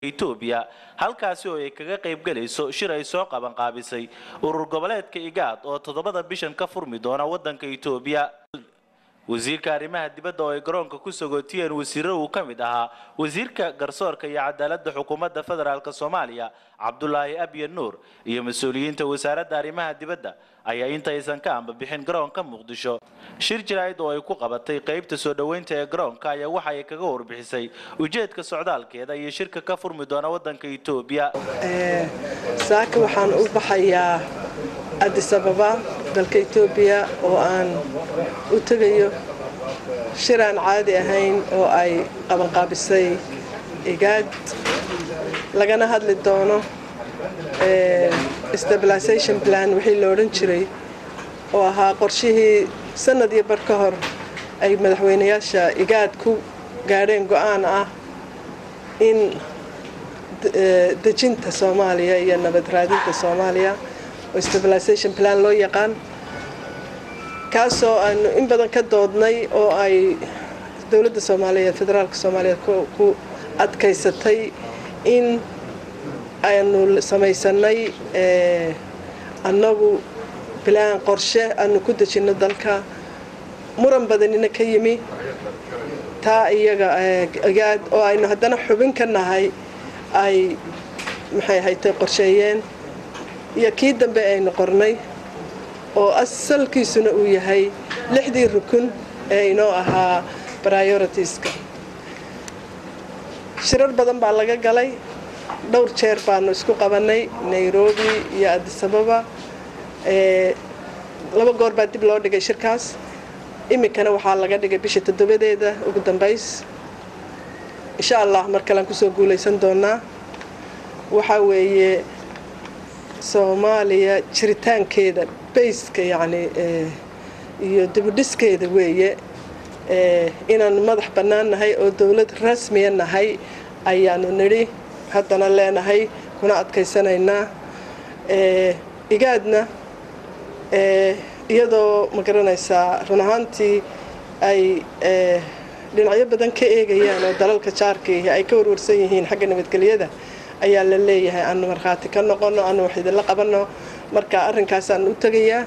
Itoobiya, halkaasi oo ay kaga qaybgelayso shir ay soo qabanqaabisay urur goboleedka Igaad oo 7da bishan ka furmi doona waddanka Itoobiya. Wasiirka arrimaha dibadda oo ay garoonka ku sagootiyeen wasiiro uu ka mid ahaa wasiirka garsoorka iyo cadaaladda xukuumadda federaalk Soomaaliya Cabdulaahi Abyan Nuur iyo mas-uuliyiinta wasaaradda arrimaha dibadda ayaa intaysan ka ambabixin garoonka Muqdisho shir jaraa'id oo ay ku qabatay qaybta soo dhoweynta ee garoonka ayaa waxa ay kaga warbixisay ujeedka socdaalkeeda iyo shirka ka furmi doona waddanka Itoobiya. Saaka waxaan u baxayaa Addis Ababa, dalka Etoobiya, oo aan u tegayo shir aan caadi ahayn oo ay qabanqaabisay Igaad, lagana hadli doono stabilization plan wixii la odhan jiray, oo ahaa qorshihii sanad iyo bar ka hor ay madaxweynayaasha Igaad ku gaadheen go-aan ah in dejinta Soomaaliya iyo nabad raadinta Soomaaliya, oo stabilization plan loo yaqaan, kaasoo aanu in badan ka doodnay oo ay dowladda Soomaaliyeed, federaalka Soomaaliyeed, ku adkaysatay in aanu samaysanay annagu bilaan qorshe aanu ku dejinno dalka, muran badanina ka yimi taa iyaga Igaad oo aynu haddana xubin ka nahay ay maxay haytay qorsheeyeen, iyo kii dambe aynu qornay oo asalkiisuna uu yahay 6dii rukun ee inoo ahaa prioritiska. Shirar badan baa laga galay, dhowr jeer baanu isku qabannay Nairobi iyo Addis Ababa, 2 goor baa dib loo dhigay shirkaas, iminkana waxaa laga dhigay bisha 7deeda ugu dambays. Insha Allah mar kalean kusoo guulaysan doonaa. Waxaa weeye Soomaaliya jiritaankeeda bayska yacni iyo dibudhiskeeda weeye inaanu madax bannaan nahay oo dowlad rasmiya nahay ayaanu nidhi, haddana leenahay kuna adkaysanaynaa. Igaadna iyadoo ma garanaysaa run ahaantii ay dhinacyo badan ka eegayaan oo dalalka jaarka ay ka warwarsan yihiin xagga nabadgelyada, ayaa la leeyahay aanu markhaati ka noqono, aanu wax idinla qabanno. Marka arrinkaasaan u tegayaa.